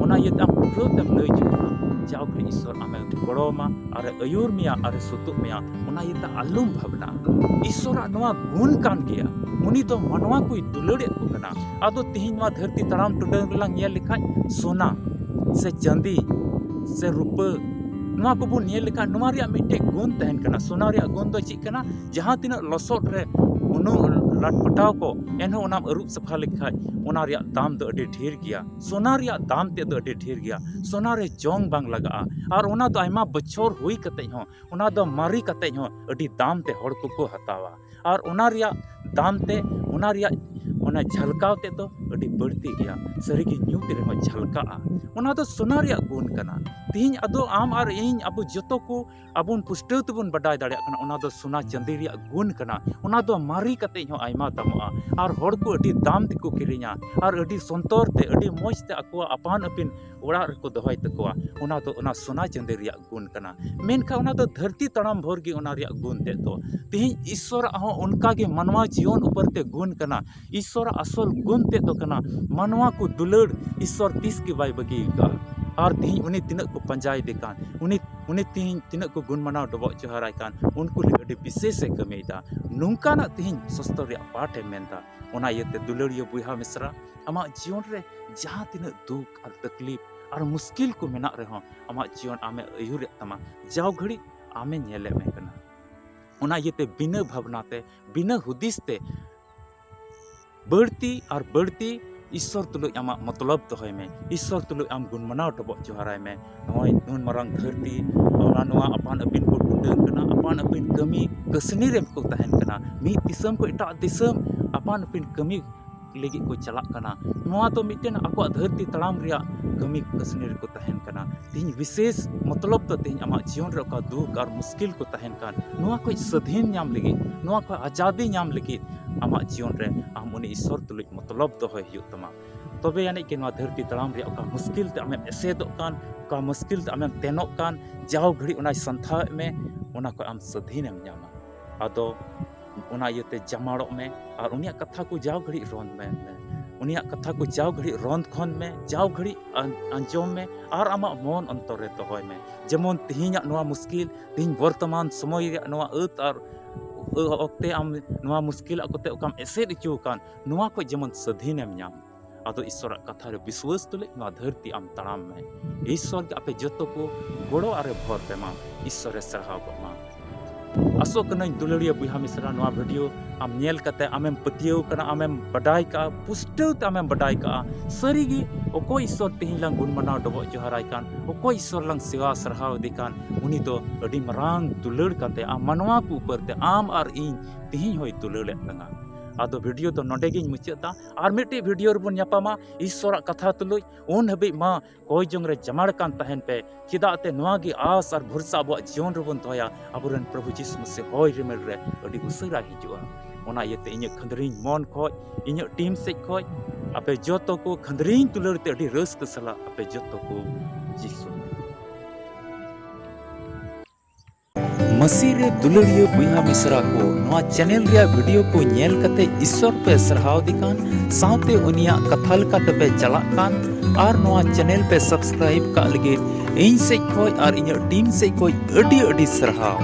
ᱚᱱᱟ ᱤᱭᱟᱹᱛᱮ ᱟᱢ ᱯᱩᱨᱟᱹᱣ ᱛᱮᱢ ᱞᱟᱹᱭ ᱦᱚᱪᱚ ᱠᱟᱱᱟ, ᱡᱟᱣ ᱜᱷᱟᱹᱲᱤᱡ ᱤᱥᱥᱚᱨ ᱟᱢᱮ ᱜᱚᱲᱚ ᱟᱢᱟ, ᱟᱨᱮ ᱟᱹᱭᱩᱨ ᱢᱮᱭᱟ, ᱟᱨᱮ ᱥᱩᱛᱩᱜ ᱢᱮᱭᱟ᱾ ᱚᱱᱟ ᱤᱭᱟᱹᱛᱮ ᱟᱞᱚᱢ ᱵᱷᱟᱵᱽᱱᱟ᱾ ᱤᱥᱥᱚᱨᱟᱜ ᱱᱚᱣᱟ ᱜᱩᱱ ᱠᱟᱱ ᱜᱮᱭᱟ, ᱩᱱᱤ ᱫᱚ ᱢᱟᱱᱣᱟ ᱠᱚᱭ ᱫᱩᱞᱟᱹᱲᱮᱫ ᱠᱚ ᱠᱟᱱᱟ᱾ ᱟᱫᱚ ᱛᱮᱦᱮᱧ ᱱᱚᱣᱟ ᱫᱷᱟᱹᱨᱛᱤ ᱛᱟᱲᱟᱢ ᱴᱩᱰᱟᱹᱝ ᱨᱮᱞᱟᱝ ᱧᱮᱞ ᱞᱮᱠᱷᱟᱡ, ᱥᱚᱱᱟ ᱥᱮ ᱪᱟᱸᱫᱤ ᱥᱮ ᱨᱩᱯᱟᱹ, ᱱᱚᱣᱟ ᱠᱚᱵᱚᱱ ᱧᱮᱞ ᱞᱮᱠᱷᱟᱱ ᱱᱚᱣᱟ ᱨᱮᱭᱟᱜ ᱢᱤᱫᱴᱮᱡ ᱜᱩᱱ ᱛᱟᱦᱮᱱ ᱠᱟᱱᱟ᱾ ᱥᱚᱱᱟ ᱨᱮᱭᱟᱜ ᱜᱩᱱ ᱫᱚ ᱪᱮᱫ ᱠᱟᱱᱟ? ᱡᱟᱦᱟᱸ ᱛᱤᱱᱟᱹᱜ ᱞᱚᱥᱚᱫ ᱨᱮ ᱩᱱᱟᱹᱜ ᱞᱟᱴᱯᱟᱴᱟᱣ ᱠᱚ, ᱮᱱᱦᱚᱸ ᱚᱱᱟᱢ ᱟᱹᱨᱩᱵ ᱥᱟᱯᱷᱟ ᱞᱮᱠᱷᱟᱡ ᱚᱱᱟ ᱨᱮᱭᱟᱜ ᱫᱟᱢ ᱫᱚ ᱟᱹᱰᱤ ᱰᱷᱮᱨ ᱜᱮᱭᱟ᱾ ᱥᱚᱱᱟ ᱨᱮᱭᱟᱜ ᱫᱟᱢ ᱛᱮᱫ ᱫᱚ ᱟᱹᱰᱤ ᱰᱷᱮᱨ ᱜᱮᱭᱟ᱾ ᱥᱚᱱᱟ ᱨᱮ ᱡᱚᱝ ᱵᱟᱝ ᱞᱟᱜᱟᱜᱼᱟ᱾ ᱟᱨ ᱚᱱᱟ ᱫᱚ ᱟᱭᱢᱟ ᱵᱚᱪᱷᱚᱨ ᱦᱩᱭ ᱠᱟᱛᱮᱡ ᱦᱚᱸ, ᱚᱱᱟ ᱫᱚ ᱢᱟᱨᱮ ᱠᱟᱛᱮᱡ ᱦᱚᱸ ᱟᱹᱰᱤ ᱫᱟᱢ ᱛᱮ ᱦᱚᱲ ᱠᱚᱠᱚ ᱦᱟᱛᱟᱣᱟ᱾ ᱟᱨ ᱚᱱᱟ ᱨᱮᱭᱟᱜ ᱫᱟᱢ ᱛᱮ, ᱚᱱᱟ ᱨᱮᱭᱟᱜ ᱚᱱᱟ ᱡᱷᱟᱞᱠᱟᱣ ᱛᱮᱫ ᱫᱚ ᱟᱹᱰᱤ ᱵᱟᱹᱲᱛᱤ ᱜᱮᱭᱟ᱾ ᱥᱟᱹᱨᱤᱜᱮ ᱧᱩᱛ ᱨᱮᱦᱚᱸ ᱡᱷᱟᱞᱠᱟᱜᱼᱟ᱾ ᱚᱱᱟ ᱫᱚ ᱥᱚᱱᱟ ᱨᱮᱭᱟᱜ ᱜᱩᱱ ᱠᱟᱱᱟ᱾ ᱛᱤᱦᱤᱧ ᱟᱫᱚ ᱟᱢ ᱟᱨ ᱤᱧ, ᱟᱵᱚ ᱡᱚᱛᱚ ᱠᱚ ᱟᱵᱚᱱ ᱯᱩᱥᱴᱟᱹᱣ ᱛᱮᱵᱚᱱ ᱵᱟᱰᱟᱭ ᱫᱟᱲᱮᱭᱟᱜ ᱠᱟᱱᱟ, ᱚᱱᱟ ᱫᱚ ᱥᱚᱱᱟ ᱪᱟᱸᱫᱤ ᱨᱮᱭᱟᱜ ᱜᱩᱱ ᱠᱟᱱᱟ᱾ ᱚᱱᱟ ᱫᱚ ᱢᱟᱨᱮ ᱠᱟᱛᱮ ᱦᱚᱸ ᱟᱭᱢᱟ ᱫᱟᱢᱚᱜᱼᱟ ᱟᱨ ᱦᱚᱲ ᱠᱚ ᱟᱹᱰᱤ ᱫᱟᱢ ᱛᱮᱠᱚ ᱠᱤᱨᱤᱧᱟ ᱟᱨ ᱟᱹᱰᱤ ᱥᱚᱱᱛᱚᱨ ᱛᱮ, ᱟᱹᱰᱤ ᱢᱚᱡᱽ ᱛᱮ ᱟᱠᱚᱣᱟᱜ ᱟᱯᱟᱱ ᱟᱹᱯᱤᱱ ᱚᱲᱟᱜ ᱨᱮᱠᱚ ᱫᱚᱦᱚᱭ ᱛᱟᱠᱚᱣᱟ᱾ ᱚᱱᱟ ᱫᱚ ᱚᱱᱟ ᱥᱚᱱᱟ ᱪᱟᱸᱫᱤ ᱨᱮᱭᱟᱜ ᱜᱩᱱ ᱠᱟᱱᱟ᱾ ᱢᱮᱱᱠᱷᱟᱱ ᱚᱱᱟ ᱫᱚ ᱫᱷᱟᱹᱨᱛᱤ ᱛᱟᱲᱟᱢ ᱵᱷᱳᱨ ᱜᱮ ᱚᱱᱟ ᱨᱮᱭᱟᱜ ᱜᱩᱱ ᱛᱮᱫ ᱫᱚ᱾ ᱛᱮᱦᱮᱧ ᱤᱥᱥᱚᱨᱟᱜ ᱦᱚᱸ ᱚᱱᱠᱟ ᱜᱮ ᱢᱟᱱᱣᱟ ᱡᱤᱭᱚᱱ ᱩᱯᱚᱨ ᱛᱮ ᱜᱩᱱ ᱠᱟᱱᱟ᱾ ᱤᱥᱥᱚᱨᱟᱜ ᱟᱥᱚᱞ ᱜᱩᱱ ᱛᱮᱫ ᱫᱚ ᱠᱟᱱᱟ ᱢᱟᱱᱣᱟ ᱠᱚ ᱫᱩᱞᱟᱹᱲ᱾ ᱤᱥᱥᱚᱨ ᱛᱤᱥ ᱜᱮ ᱵᱟᱭ ᱵᱟᱹᱜᱤ ᱟᱠᱟᱫᱼᱟ᱾ ᱟᱨ ᱛᱮᱦᱮᱧ ᱩᱱᱤ ᱛᱤᱱᱟᱹᱜ ᱠᱚ ᱯᱟᱸᱡᱟᱭᱮᱫᱮ ᱠᱟᱱ, ᱩᱱᱤ, ᱩᱱᱤ ᱛᱮᱦᱮᱧ ᱛᱤᱱᱟᱹᱜ ᱠᱚ ᱜᱩᱱ ᱢᱟᱱᱟᱣ ᱰᱚᱵᱚᱜ ᱡᱚᱦᱟᱨᱟᱭ ᱠᱟᱱ, ᱩᱱᱠᱩ ᱞᱟᱹᱜᱤᱫ ᱟᱹᱰᱤ ᱵᱤᱥᱮᱥ ᱮ ᱠᱟᱹᱢᱤᱭᱮᱫᱟ᱾ ᱱᱚᱝᱠᱟᱱᱟᱜ ᱛᱮᱦᱮᱧ ᱥᱚᱥᱛᱚᱨ ᱨᱮᱭᱟᱜ ᱯᱟᱴᱷ ᱮ ᱢᱮᱱᱫᱟ᱾ ᱚᱱᱟ ᱤᱭᱟᱹᱛᱮ ᱫᱩᱞᱟᱹᱲᱤᱭᱟᱹ ᱵᱚᱭᱦᱟ ᱢᱤᱥᱨᱟ, ᱟᱢᱟᱜ ᱡᱤᱭᱚᱱ ᱨᱮ ᱡᱟᱦᱟᱸ ᱛᱤᱱᱟᱹᱜ ᱫᱩᱠ ᱟᱨ ᱛᱟᱠᱞᱤᱯ ᱟᱨ ᱢᱩᱥᱠᱤᱞ ᱠᱚ ᱢᱮᱱᱟᱜ ᱨᱮᱦᱚᱸ, ᱟᱢᱟᱜ ᱡᱤᱭᱚᱱ ᱟᱢᱮ ᱟᱹᱭᱩᱨᱮᱫ ᱛᱟᱢᱟ, ᱡᱟᱣ ᱜᱷᱟᱹᱲᱤᱡ ᱟᱢᱮ ᱧᱮᱞᱮᱫ ᱢᱮ ᱠᱟᱱᱟ᱾ ᱚᱱᱟ ᱤᱭᱟᱹᱛᱮ ᱵᱤᱱᱟᱹ ᱵᱷᱟᱵᱽᱱᱟ ᱛᱮ, ᱵᱤᱱᱟᱹ ᱦᱩᱫᱤᱥ ᱛᱮ ᱵᱟᱹᱲᱛᱤ ᱟᱨ ᱵᱟᱹᱲᱛᱤ ᱤᱥᱥᱚᱨ ᱛᱩᱞᱩᱡ ᱟᱢᱟᱜ ᱢᱚᱛᱞᱚᱵ ᱫᱚᱦᱚᱭ ᱢᱮ᱾ ᱤᱥᱥᱚᱨ ᱛᱩᱞᱩᱡ ᱟᱢ ᱜᱩᱱ ᱢᱟᱱᱟᱣ ᱰᱚᱵᱚᱜ ᱡᱚᱦᱟᱨᱟᱭ ᱢᱮ᱾ ᱱᱚᱜᱼᱚᱭ ᱱᱩᱱ ᱢᱟᱨᱟᱝ ᱫᱷᱟᱹᱨᱛᱤ, ᱚᱱᱟ ᱱᱚᱣᱟ ᱟᱯᱟᱱ ᱟᱹᱯᱤᱱ ᱠᱚ ᱴᱩᱰᱟᱹᱝ ᱠᱟᱱᱟ, ᱟᱯᱟᱱ ᱟᱹᱯᱤᱱ ᱠᱟᱹᱢᱤ ᱠᱟᱹᱥᱱᱤ ᱨᱮ ᱠᱚ ᱛᱟᱦᱮᱱ ᱠᱟᱱᱟ, ᱢᱤᱫ ᱫᱤᱥᱚᱢ ᱠᱷᱚᱱ ᱮᱴᱟᱜ ᱫᱤᱥᱚᱢ ᱟᱯᱟᱱ ᱟᱹᱯᱤᱱ ᱠᱟᱹᱢᱤ ᱞᱟᱹᱜᱤᱫ ᱠᱚ ᱪᱟᱞᱟᱜ ᱠᱟᱱᱟ᱾ ᱱᱚᱣᱟ ᱫᱚ ᱢᱤᱫᱴᱮᱱ ᱟᱠᱚᱣᱟᱜ ᱫᱷᱟᱹᱨᱛᱤ ᱛᱟᱲᱟᱢ ᱨᱮᱭᱟᱜ ᱠᱟᱹᱢᱤ ᱠᱟᱹᱥᱱᱤ ᱨᱮᱠᱚ ᱛᱟᱦᱮᱱ ᱠᱟᱱᱟ᱾ ᱛᱮᱦᱮᱧ ᱵᱤᱥᱮᱥ ᱢᱚᱛᱞᱚᱵ ᱫᱚ ᱛᱮᱦᱮᱧ ᱟᱢᱟᱜ ᱡᱤᱭᱚᱱ ᱨᱮ ᱚᱠᱟ ᱫᱩᱠ ᱟᱨ ᱢᱩᱥᱠᱤᱞ ᱠᱚ ᱛᱟᱦᱮᱱ ᱠᱟᱱ, ᱱᱚᱣᱟ ᱠᱷᱚᱱ ᱥᱟᱹᱫᱷᱤᱱ ᱧᱟᱢ ᱞᱟᱹᱜᱤᱫ, ᱱᱚᱣᱟ ᱠᱷᱚᱱ ᱟᱡᱟᱫᱤ ᱧᱟᱢ ᱞᱟᱹᱜᱤᱫ ᱟᱢᱟᱜ ᱡᱤᱭᱚᱱ ᱨᱮ ᱟᱢ ᱩᱱᱤ ᱤᱥᱥᱚᱨ ᱛᱩᱞᱩᱡ ᱢᱚᱛᱞᱚᱵ ᱫᱚᱦᱚᱭ ᱦᱩᱭᱩᱜ ᱛᱟᱢᱟ᱾ ᱛᱚᱵᱮ ᱟᱹᱱᱤᱡ ᱜᱮ ᱱᱚᱣᱟ ᱫᱷᱟᱹᱨᱛᱤ ᱛᱟᱲᱟᱢ ᱨᱮᱭᱟᱜ ᱚᱠᱟ ᱢᱩᱥᱠᱤᱞ ᱛᱮ ᱟᱢᱮᱢ ᱮᱥᱮᱫᱚᱜ ᱠᱟᱱ, ᱚᱠᱟ ᱢᱩᱥᱠᱤᱞ ᱛᱮ ᱟᱢᱮᱢ ᱛᱮᱱᱚᱜ ᱠᱟᱱ, ᱡᱟᱣ ᱜᱷᱟᱹᱲᱤᱡ ᱚᱱᱟᱭ ᱥᱟᱱᱛᱷᱟᱣᱮᱫ ᱢᱮ, ᱚᱱᱟ ᱠᱷᱚᱱ ᱟᱢ ᱥᱟᱹᱫᱷᱤᱱᱮᱢ ᱧᱟᱢᱟ᱾ ᱟᱫᱚ ᱚᱱᱟ ᱤᱭᱟᱹᱛᱮ ᱡᱟᱢᱟᱲᱚᱜ ᱢᱮ ᱟᱨ ᱩᱱᱤᱭᱟᱜ ᱠᱟᱛᱷᱟ ᱠᱚ ᱡᱟᱣ ᱜᱷᱟᱹᱲᱤᱡ ᱨᱚᱸᱫ ᱢᱮ, ᱩᱱᱤᱭᱟᱜ ᱠᱟᱛᱷᱟ ᱠᱚ ᱡᱟᱣ ᱜᱷᱟᱹᱲᱤᱡ ᱨᱚᱸᱫ ᱠᱷᱚᱱ ᱢᱮ, ᱡᱟᱣ ᱜᱷᱟᱹᱲᱤᱡ ᱟᱸ-, ᱟᱸᱡᱚᱢ ᱢᱮ ᱟᱨ ᱟᱢᱟᱜ ᱢᱚᱱ ᱚᱱᱛᱚᱨ ᱨᱮ ᱫᱚᱦᱚᱭ ᱢᱮ᱾ ᱡᱮᱢᱚᱱ ᱛᱮᱦᱮᱧᱟᱜ ᱱᱚᱣᱟ ᱢᱩᱥᱠᱤᱞ, ᱛᱮᱦᱮᱧ ᱵᱚᱨᱛᱚᱢᱟᱱ ᱥᱚᱢᱚᱭ ᱨᱮᱭᱟᱜ ᱱᱚᱣᱟ ᱟᱹᱛ ᱟᱨ ᱚᱠᱛᱮ ᱟᱢ ᱱᱚᱣᱟ ᱢᱩᱥᱠᱤᱞᱟᱜ ᱠᱚᱛᱮ ᱚᱠᱟᱢ ᱮᱥᱮᱫ ᱦᱚᱪᱚ ᱟᱠᱟᱱ, ᱱᱚᱣᱟ ᱠᱷᱚᱱ ᱡᱮᱢᱚᱱ ᱥᱟᱹᱫᱷᱤᱱᱮᱢ ᱧᱟᱢ᱾ ᱟᱫᱚ ᱤᱥᱥᱚᱨᱟᱜ ᱠᱟᱛᱷᱟ ᱨᱮ ᱵᱤᱥᱣᱟᱹᱥ ᱛᱩᱞᱩᱡ ᱱᱚᱣᱟ ᱫᱷᱟᱹᱨᱛᱤ ᱟᱢ ᱛᱟᱲᱟᱢ ᱢᱮ᱾ ᱤᱥᱥᱚᱨ ᱜᱮ ᱟᱯᱮ ᱡᱚᱛᱚ ᱠᱚ ᱜᱚᱲᱚ ᱟᱨᱮ ᱵᱷᱚᱨ ᱯᱮ ᱢᱟ᱾ ᱤᱥᱥᱚᱨᱮ ᱥᱟᱨᱦᱟᱣ ᱠᱚᱜ ᱢᱟ᱾ ᱟᱥᱚᱜ ᱠᱟᱹᱱᱟᱹᱧ ᱫᱩᱞᱟᱹᱲᱤᱭᱟᱹ ᱵᱚᱭᱦᱟ ᱢᱤᱥᱨᱟ, ᱱᱚᱣᱟ ᱵᱷᱤᱰᱤᱭᱳ ᱟᱢ ᱧᱮᱞ ᱠᱟᱛᱮ ᱟᱢᱮᱢ ᱯᱟᱹᱛᱭᱟᱹᱣ ᱠᱟᱱᱟ, ᱟᱢᱮᱢ ᱵᱟᱰᱟᱭ ᱠᱟᱜᱼᱟ, ᱯᱩᱥᱴᱟᱹᱣ ᱛᱮ ᱟᱢᱮᱢ ᱵᱟᱰᱟᱭ ᱠᱟᱜᱼᱟ᱾ ᱥᱟᱹᱨᱤᱜᱮ ᱚᱠᱚᱭ ᱤᱥᱥᱚᱨ ᱛᱮᱦᱮᱧ ᱞᱟᱝ ᱜᱩᱱ ᱢᱟᱱᱟᱣ ᱰᱚᱵᱚᱜ ᱡᱚᱦᱟᱨᱟᱭ ᱠᱟᱱ, ᱚᱠᱚᱭ ᱤᱥᱥᱚᱨ ᱞᱟᱝ ᱥᱮᱵᱟ ᱥᱟᱨᱦᱟᱣ ᱮᱫᱮ ᱠᱟᱱ, ᱩᱱᱤ ᱫᱚ ᱟᱹᱰᱤ ᱢᱟᱨᱟᱝ ᱫᱩᱞᱟᱹᱲ ᱠᱟᱛᱮ ᱟᱢ ᱢᱟᱱᱣᱟ ᱠᱚ ᱩᱯᱟᱹᱨ ᱛᱮ ᱟᱢ ᱟᱨ ᱤᱧ ᱛᱮᱦᱮᱧ ᱦᱚᱸᱭ ᱫᱩᱞᱟᱹᱲᱮᱫ ᱞᱟᱝᱟ᱾ ᱟᱫᱚ ᱵᱷᱤᱰᱤᱭᱳ ᱫᱚ ᱱᱚᱰᱮ ᱜᱤᱧ ᱢᱩᱪᱟᱹᱫ ᱫᱟ᱾ ᱟᱨ ᱢᱤᱫᱴᱤᱡ ᱵᱷᱤᱰᱤᱭᱳ ᱨᱮᱵᱚᱱ ᱧᱟᱯᱟᱢᱟ ᱤᱥᱥᱚᱨᱟᱜ ᱠᱟᱛᱷᱟ ᱛᱩᱞᱩᱡ᱾ ᱩᱱ ᱦᱟᱹᱵᱤᱡ ᱢᱟ ᱠᱚᱭ ᱡᱚᱝ ᱨᱮ ᱡᱟᱢᱟᱲ ᱠᱟᱱ ᱛᱟᱦᱮᱱ ᱯᱮ᱾ ᱪᱮᱫᱟᱜ ᱛᱮ ᱱᱚᱣᱟ ᱜᱮ ᱟᱥ ᱟᱨ ᱵᱷᱚᱨᱥᱟ ᱟᱵᱚᱣᱟᱜ ᱡᱤᱭᱚᱱ ᱨᱮᱵᱚᱱ ᱫᱚᱦᱚᱭᱟ᱾ ᱟᱵᱚᱨᱮᱱ ᱯᱨᱚᱵᱷᱩ ᱡᱤᱥᱩ ᱢᱟᱥᱤ ᱦᱚᱭ ᱨᱤᱢᱤᱞ ᱨᱮ ᱟᱹᱰᱤ ᱩᱥᱟᱹᱨᱟ ᱦᱤᱡᱩᱜᱼᱟ᱾ ᱚᱱᱟ ᱤᱭᱟᱹᱛᱮ ᱤᱧᱟᱹᱜ ᱠᱷᱟᱹᱫᱽᱨᱤᱧ ᱢᱚᱱ ᱠᱷᱚᱡ, ᱤᱧᱟᱹᱜ ᱴᱤᱢ ᱥᱮᱡ ᱠᱷᱚᱡ ᱟᱯᱮ ᱡᱚᱛᱚ ᱠᱚ ᱠᱷᱟᱹᱫᱽᱨᱤᱧ ᱫᱩᱞᱟᱹᱲ ᱛᱮ ᱟᱹᱰᱤ ᱨᱟᱹᱥᱠᱟᱹ ᱥᱟᱞᱟᱜ ᱟᱯᱮ ᱡᱚᱛᱚ ᱠᱚ ᱡᱤᱥᱩ ᱢᱟᱹᱥᱤ ᱨᱮ ᱫᱩᱞᱟᱹᱲᱤᱭᱟᱹ ᱵᱚᱭᱦᱟ ᱢᱤᱥᱨᱟ ᱠᱚ, ᱱᱚᱣᱟ ᱪᱮᱱᱮᱞ ᱨᱮᱭᱟᱜ ᱵᱷᱤᱰᱤᱭᱳ ᱠᱚ ᱧᱮᱞ ᱠᱟᱛᱮ ᱤᱥᱥᱚᱨ ᱯᱮ ᱥᱟᱨᱦᱟᱣ ᱫᱮ ᱠᱟᱱ, ᱥᱟᱶᱛᱮ ᱩᱱᱤᱭᱟᱜ ᱠᱟᱛᱷᱟ ᱞᱮᱠᱟᱛᱮ ᱯᱮ ᱪᱟᱞᱟᱜ ᱠᱟᱱ, ᱟᱨ ᱱᱚᱣᱟ ᱪᱮᱱᱮᱞ ᱯᱮ ᱥᱟᱵᱥᱠᱨᱟᱭᱤᱵ ᱠᱟᱜ ᱞᱟᱹᱜᱤᱫ ᱤᱧ ᱥᱮᱡ ᱠᱷᱚᱡ ᱟᱨ ᱤᱧᱟᱹᱜ ᱴᱤᱢ ᱥᱮᱡ ᱠᱷᱚᱡ ᱟᱹᱰᱤ ᱟᱹᱰᱤ ᱥᱟᱨᱦᱟᱣ᱾